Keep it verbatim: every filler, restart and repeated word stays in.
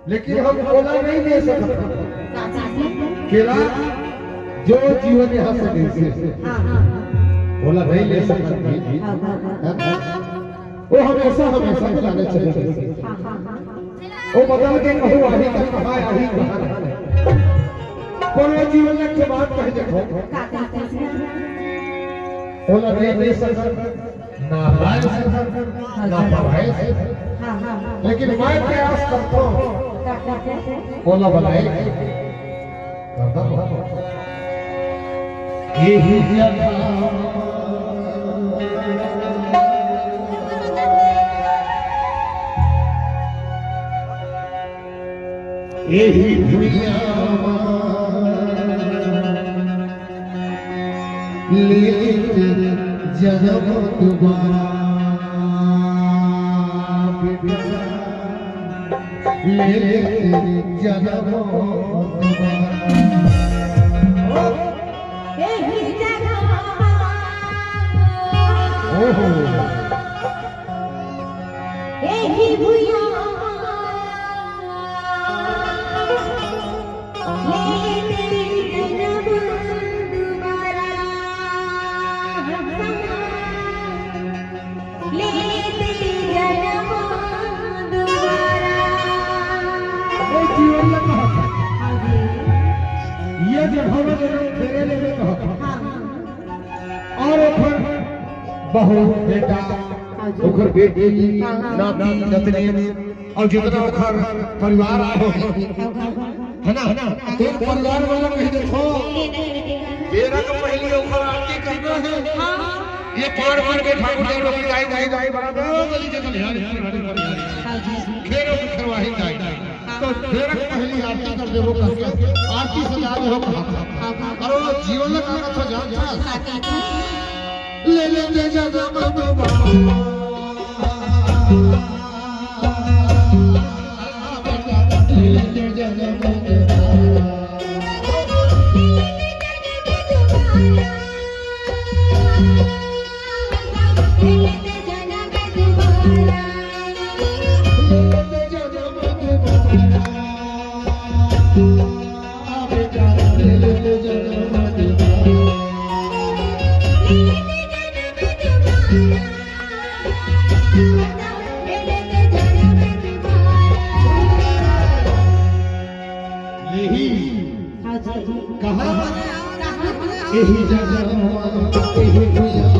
लेकिन हम ओला नहीं दे सकत। का चीज? केला जो जीवन यहाँ से नहीं से। हाँ, हाँ। ओला नहीं ले सकत। हाँ, हाँ, हाँ। वो हमेशा, हमेशा के लाने चले जाएंगे। हाँ, हाँ, हाँ। वो बदल के कहूँ आही का कहा आही कहा। पर वो जीवन एक ठे बात कह देखो। का कहते हैं? ओला नहीं दे सकत। ना लाए से, ना पढ़ाए से। हाँ, हाँ, हाँ। लेकिन मैं प्रयास करता हूँ। का, का, का, का? ओला बनाए के। करता हूँ। यही जगह, यही दुनिया लेके जन्म दोबारा, बेटा, लेके जन्म दोबारा। यही जगह। ओहो। यही भुइयां। ये जगह में जरूर फेरे लेवे कहत। हाँ। और ओकर बहू, बेटा, हाँ जी। ओकर बेटी, हाँ, हाँ। नाती, नतनी, और जितना ओकर परिवार आए हो, है ना? तो परिवार वाला कहीं देखो, बेरा के पहले ओकर आरती करना है। हाँ। ये पार पार के ठाकुर देव लोग गाय, गाय, गाय बराबर गली के बनिहार, हाँ जी। खेरों की खेरवाही गाय। तो फेर पहली आरती कर देबो करके आरती सजा देबो कहा। अरे वो जीवन का कथा जान था। ले ले दे जा जा बाबा। ले ले दे जा जा बाबा। यही। हाँ जी। कहाँ? यही जगह, यही भुइयां।